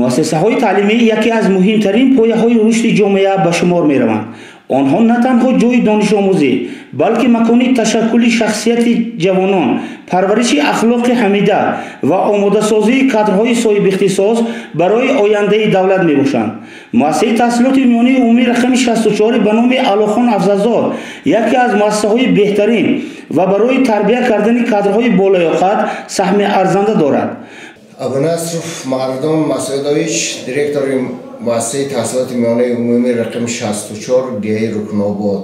Муассисаҳои таълимӣ яке аз муҳимтарин пояҳои рушди ҷомеа ба шумор мераванд. Онҳо на танҳо ҷойи донишомӯзӣ, балки макони ташаккули шахсияти ҷавонон, парвариши ахлоқи ҳамида ва омодасозии кадрҳои соҳибихтисос барои ояндаи давлат мебошанд. Муассисаи таҳсилоти миёнаи умумии рақами 64 ба номи Аълохон Афзалзод яке аз муассисаҳои беҳтарин ва барои тарбия кардани кадрҳои болаёқат саҳми арзанда дорад. Абунасров Мардон Масудович, директори муассисаи таҳсилоти миёнаи умумии рақами 64 деҳаи Рукнобод,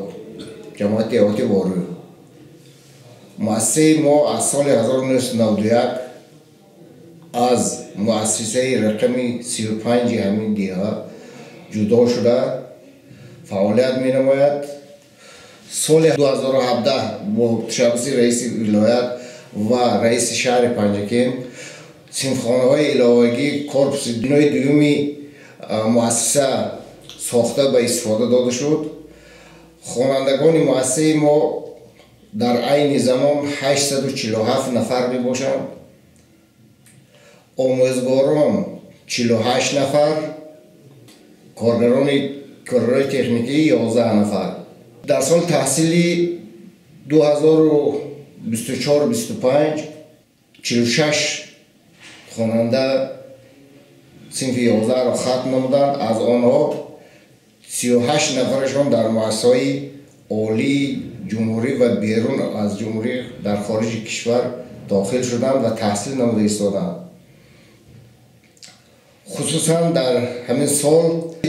ҷамоати деҳоти Ворӯ. Муассисаи мо аз соли 1991 аз муассисаи рақами 35 ҳамин деҳа ҷудо шуда фаъолият менамояд. Соли 2017 бо ташаббуси раиси вилоят ва раиси шаҳри Панҷакент синфхонаҳои иловагӣ корпуси бинои дуюми муассиса сохта ба истифода дода шуд. Хонандагони муассисаи мо дар айни замон 847 нафар мебошанд, омӯзгорон 48 нафар, коргарони техникӣ 11 нафар. Дар соли таҳсили 2024-25 46 хонанда синфи 11-ро хатм намуданд. Аз онҳо 38 нафарашон дар муассисаҳои олии ҷумҳурӣ ва берун аз ҷумҳурӣ дар хориҷи кишвар дохил шуданд ва таҳсил намуда истоданд. Хусусан дар ҳамин сол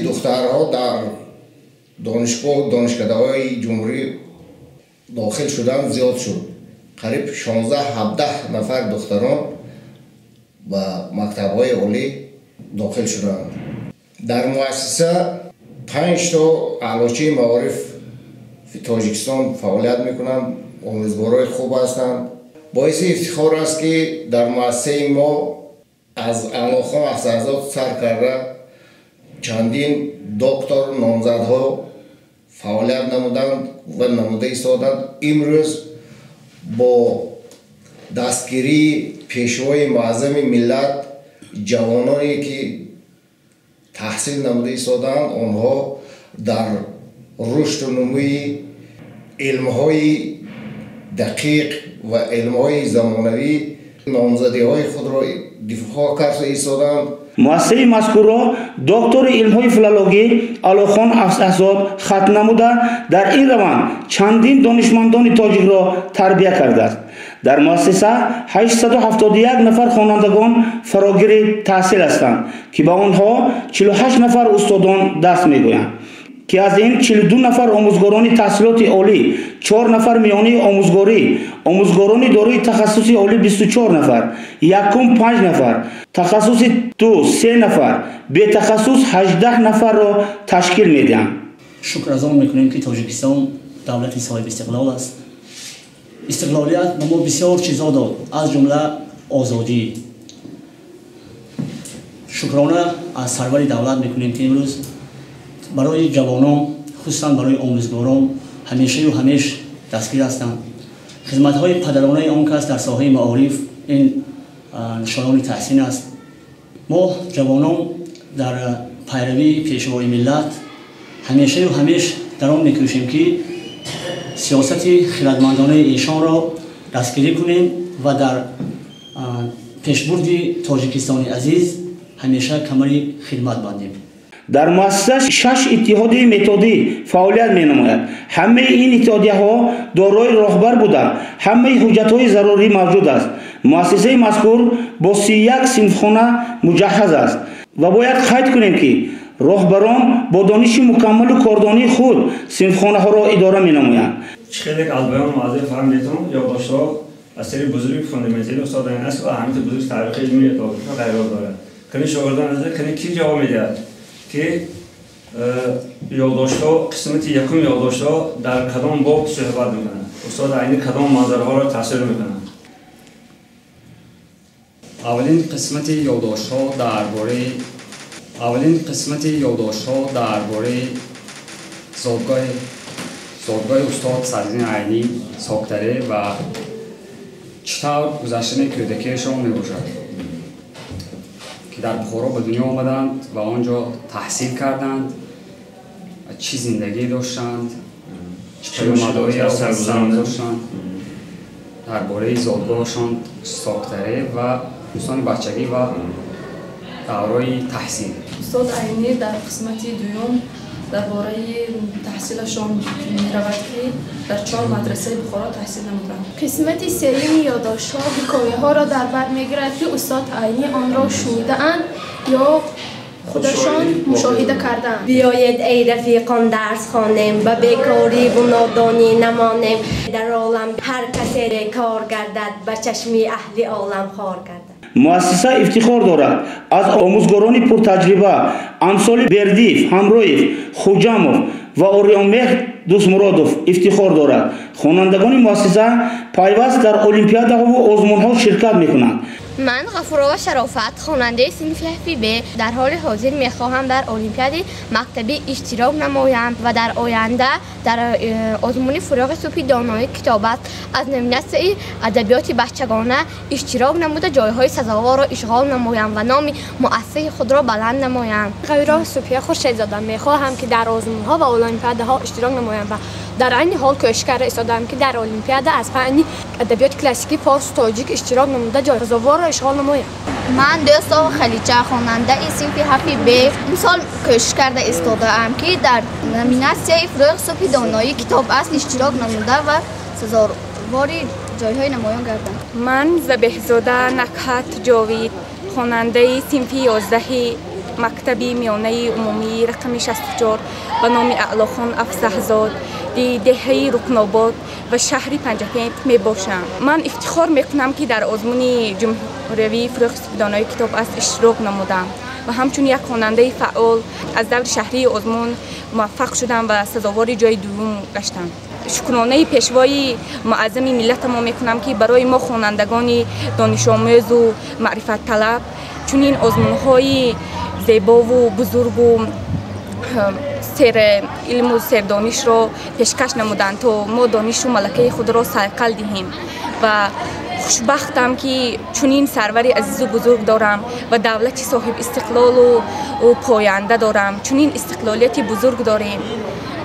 духтарҳо дар донишгоҳ донишкадаҳои ҷумҳурӣ дохил шуданд зиёд шуд. Қариб 16-17 нафар духтарон ба мактабҳои олӣ дохил шуданд. Дар муассиса 5 то аълочии маориф Тоҷикистон фаъолият мекунанд, омӯзгорои хуб ҳастанд. Боиси ифтихор аст, ки дар муассисаи мо аз Аълохон Афзалзод сар карда чандин доктор номзадҳо фаъолият намуданд ва намуда истоданд. Имрӯз бо дастгирии пешвои муаззами миллат ҷавононе ки таҳсил намуда истодаанд, онҳо дар рушду нумӯи илмҳои дақиқ ва илмҳои замонавӣ номзадиҳои худро дифоъ карда истодаанд. Муассисаи мазкурро доктори илмҳои филологӣ Аълохон Афзалзод хатм намуда, дар ин раванд чандин донишмандони тоҷикро тарбия кардааст. Дар муассиса 871 нафар хонандагон фарогири таҳсил ҳастанд, ки ба онҳо 48 нафар устодон дарс мегӯянд, ки аз ин 42 нафар омӯзгорони таҳсилоти олӣ, 4 нафар миёнаи омӯзгорӣ, омӯзгорони дорои тахассуси олӣ 24 нафар, якум 5 нафар, тахассуси 2 3 нафар, бетахассус 18 нафарро ташкил медиҳанд. Шукр аз он мекунем, ки Тоҷикистон давлати соҳиби истиқлол аст. Истиқлолият ба мо бисёр чизҳо дод, аз ҷумла озодӣ. Шукрона аз сарвари давлат мекунем, ки имрӯз барои ҷавонон, хусусан барои омӯзгорон ҳамешаю ҳамеш дастгир ҳастанд. Хизматҳои падаронаи он кас дар соҳаи маориф ин нишонони таҳсин аст. Мо ҷавонон дар пайравии пешвои миллат ҳамешаю ҳамеш дар он мекӯшем, ки сиёсати хирадмандонаи эшонро дастгирӣ кунем ва дар пешбурди Тоҷикистони азиз ҳамеша камари хидмат бандем. Дар муассиса 6 иттиҳоди методӣ фаъолият менамояд. Ҳамаи ин иттиҳодияҳо дорои роҳбар буда, ҳамаи ҳуҷҷатҳои зарурӣ мавҷуд аст. Муассисаи мазкур бо 31 синфхона муҷаҳҳаз аст ва бояд қайд кунем, ки роҳбарон бо дониши мукаммалу кордонии худ синфхонаҳоро идора менамоянд. Чӣ хеле аз баён муаззаф фаҳмидетон, ёддоштҳо асари бузурги фундаментали устод Айнӣ аст ва аҳамияти бузурги таърихи илмии ва ғайро дорад. Кани шогирдон азиз, кани ки ҷавоб медиҳад, ки ёддоштҳо қисмати якум ёддоштҳо дар кадом боб суҳбат мекунанд? Устод Айнӣ кадом манзараҳоро тасвир мекунанд? Аввалин қисмати ёддоштҳо дар бораи аввалин қисмати ёддоштҳо дар бораи зодгоҳи устод Садриддин Айнӣ, Соктаре ва чӣ тавр гузаштани кӯдакиашон мебошад. дар Бухоро ба дунё омаданд ва он ҷо таҳсил карданд, чӣ зиндагӣ доштанд, чӣ паёмадҳое доштанд, дар бораи зодгоҳашон Соктаре ва дӯстони бачагӣ ва давраи таҳсил. Устод Айнӣ дар қисмати дуюм дар бораи таҳсилашон меравад, ки дар 4 мадрасаи Бухоро таҳсил намуданд. Қисмати сеюми ёддоштҳо ҳикояҳоро дар бар мегирад, ки устод Айнӣ онро шунидаанд ё худашон мушоҳида кардаанд. Биёед эй рафиқон дарс хонем, ба бекорӣ ва нодонӣ намонем. Дар олам ҳар касе кор гардад, ба чашми аҳли олам хор гардад. Муассиса ифтихор дорад аз омӯзгорони пуртаҷриба амсоли Бердиев, Ҳамроев, Хуҷамов ва Ориёнмеҳр Дӯстмуродов ифтихор дорад. Хонандагони муассиса пайваст дар олимпиадаҳову озмунҳо ширкат мекунанд. Ман Ғафурова Шарофат, хонандаи синфи 7Б, дар ҳоли ҳозир мехоҳам дар олимпиади мактабӣ иштирок намоям ва дар оянда дар озмуни фурӯғи субҳи донои китобат аз номинатсияи адабиёти бачагона иштирок намуда ҷойҳои сазоворро ишғол намоям ва номи муассисаи худро баланд намоям. Ғайро Суфия Хуршедзода, мехоҳам ки дар озмунҳо ва олимпиадаҳо иштирок намоям ва дар айни ҳол кӯшиш карда истодаам, ки дар олимпиада аз фанни адабиёти классикӣ форсу тоҷик иштирок намуда ҷойи сазоворро ишғол намоям. Ман Дӯстова Халича, хонандаи синфи 7Б, имсол кӯшиш карда истодаам, ки дар номинатсияи фурӯғи субҳи доноии китоб аст иштирок намуда ва сазовори ҷойҳои намоён гардам. Ман Забеҳзода Накҳат Ҷовид, хонандаи синфи 11 мактаби миёнаи умумии рақами 64 ба номи Аълохон Афзаҳзод деҳаи Рукнобод ва шаҳри Панҷакент мебошам. Ман ифтихор мекунам, ки дар озмуни ҷумҳуриявии фурӯғи субҳи доноии китоб аст иштирок намудам ва ҳамчун як хонандаи фаъол аз даври шаҳрии озмун муваффақ шудам ва сазовори ҷойи дуввум гаштам. Шукронаи пешвои муаззами миллатамон мекунам, ки барои мо хонандагони донишомӯзу маърифатталаб чунин озмунҳои зебову бузургу илму сердонишро пешкаш намуданд, то мо донишу малакаи худро сайқал диҳем. Ва хушбахтам, ки чунин сарвари азизу бузург дорам ва давлати соҳибистиқлолу поянда дорам. Чунин истиқлолияти бузург дорем.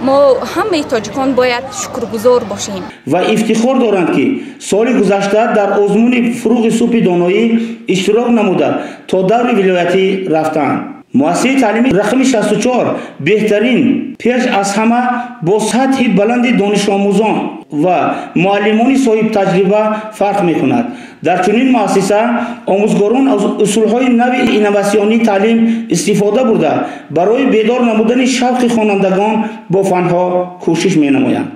Мо ҳамаи тоҷикон бояд шукргузор бошем. Ва ифтихор доранд, ки соли гузашта дар озмуни фурӯғи субҳи доноӣ иштирок намуда то даври вилоятӣ рафтанд. Муассисаи таълимии рақами 64 беҳтарин пеш аз ҳама бо сатҳи баланди донишомӯзон ва муаллимони соҳибтаҷриба фарқ мекунад. Дар чунин муассиса омӯзгорон аз усулҳои нави инноватсионии таълим истифода бурда барои бедор намудани шавқи хонандагон бо фанҳо кӯшиш менамоянд.